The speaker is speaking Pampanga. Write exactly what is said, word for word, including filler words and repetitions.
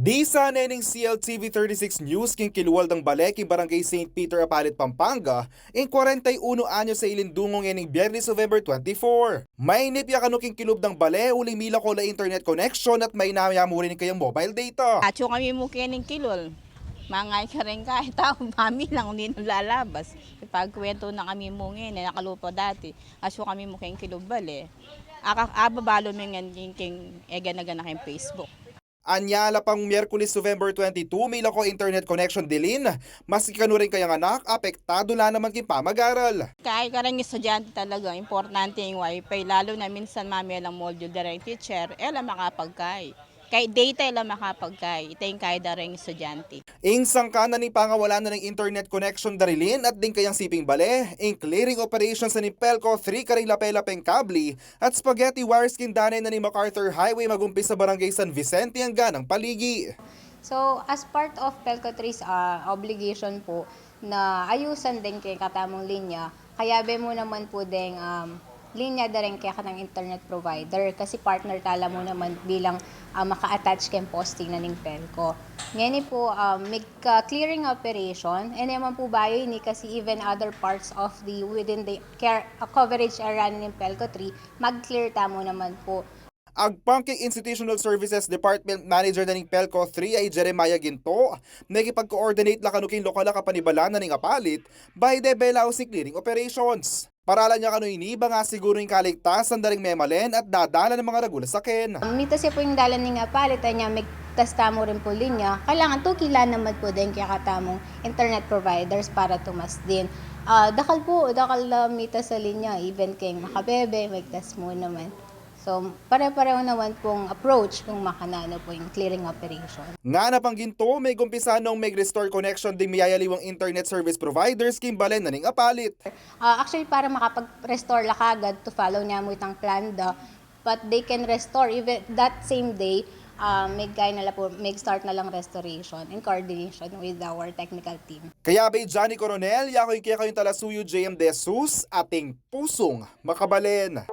Disa ne ning C L T V thirty-six News king kilwal dang bale king Barangay Saint Peter, Apalit, Pampanga, ing kwarenta y uno anyos a ilindung ngeni ning Biyernes, November twenty-four. Mainip ya kanu king kilub dang bale uling milako la internet connection at mainawa mu rin ing kayang mobile data. Atsu kami mu keni king kilub. Mangay ka rin ka, tau, mami lang, hindi na lalabas. Ipagkwento na kami mu ngeni, nakalupa dati. Atsu kami mu keni king kilub bale. Aka, ababalu mi ngeni king, king, e, gana-gana king Facebook. Anya la pang Miyerkules, November twenty-two, milako internet connection dilin, maski kanu ring kayang anak, apektadu la naman king pamag-aral. Kaya kareng estudyante talaga, importante ing wifi, lalu na minsan mami, e lang module da reng teacher, e la makapagkai. Kaya data e la makapagkai, ita ing kaya da reng estudyante. Ing sangkan na ning pangawalan na ning internet connection da rilin at ding kayang siping bale, ing clearing operations na ning PELCO three karing lape-lapeng kabli at spaghetti wires king dane na ning MacArthur Highway, magumpisa Barangay San Vicente anggang paligi. So, as part of PELCO three's, ah, obligation po na ayusan deng kekatamung linya, kayabe mu naman po deng, um, linya da reng kekatang internet provider kasi partner tala mu naman bilang, ah, maka-attach keng posting na ning PELCO. Ngeni po, um, mig-, ah, clearing operation, e naman po bayu ini kasi even other parts of the, within the care, ah, coverage area na ning PELCO three, mag-clear tamu naman po. Agpang keng Institutional Services Department Manager na ning PELCO three a i Jeremiah Ginto, nakipag-coordinate la kanu king lokal a kapanibalan na ning Apalit, bayu de belaus ing clearing operations. Para la nya kanu ini, banga siguru ing kaligtasan da ring memalen at dadalan nang mangaragul a saken. Mitas ya po ing dalan ning Apalit, anya migtas tamu rin po linya, kailangan tuki la naman po deng kekatamung internet providers para tumas din. Ah, dakal po, dakal na mitas a linya, even keng makabebe, migtas mu naman. So, pare-pareho naman pong approach kung makananu po ing clearing operation. Ngana pang Ginto, migumpisa nung mig-restore connection ding miyayaliwang internet service providers king balen na ning Apalit. Ah, actually, para makapag-restore la kagad, to follow niya mu itang plan da, but they can restore even that same day, ah, mig-, kaya na la po, mig-start na lang restoration in coordination with our technical team. Kayabe i Johnny Coronel, yaku ing kekayung talasuyu, J M De Jesus, ating pusung makabalen.